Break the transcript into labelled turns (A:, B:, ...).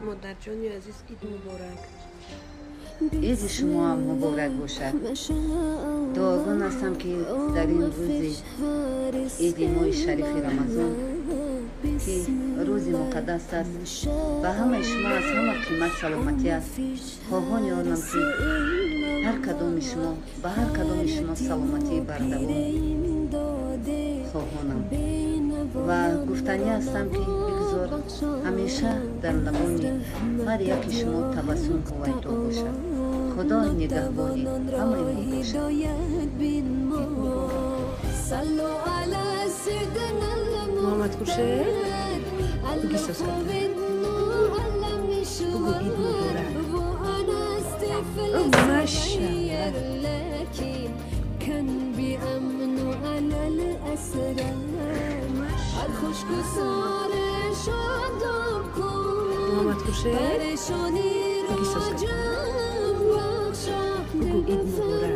A: Модарҷони азиз, ид муборак.
B: Иди шумоам муборак бошад. Дуогон ҳастам, ки дар ин рӯзи иди моҳи шарифи Рамазон, ки рӯзи муқаддас аст, ба ҳамаи шумо аз ҳама қимат саломатӣ аст. Хоҳони онам, ки ҳар кадоми шумо, ба ҳар кадоми шумо саломатии бардавом хоҳонам ва гуфтанӣ ҳастам, ки бигзор ҳамеша дар лабони ҳар яки шумо табассум ҳувайдо бошад. Худо нигаҳбони ҳамаи мо бошад.
A: Муҳаммад Хуршед, гисоз бугӯ, ид муборак. Машалла. Муҳаммад Хуршед, гисоз бугӯ, ид муборак.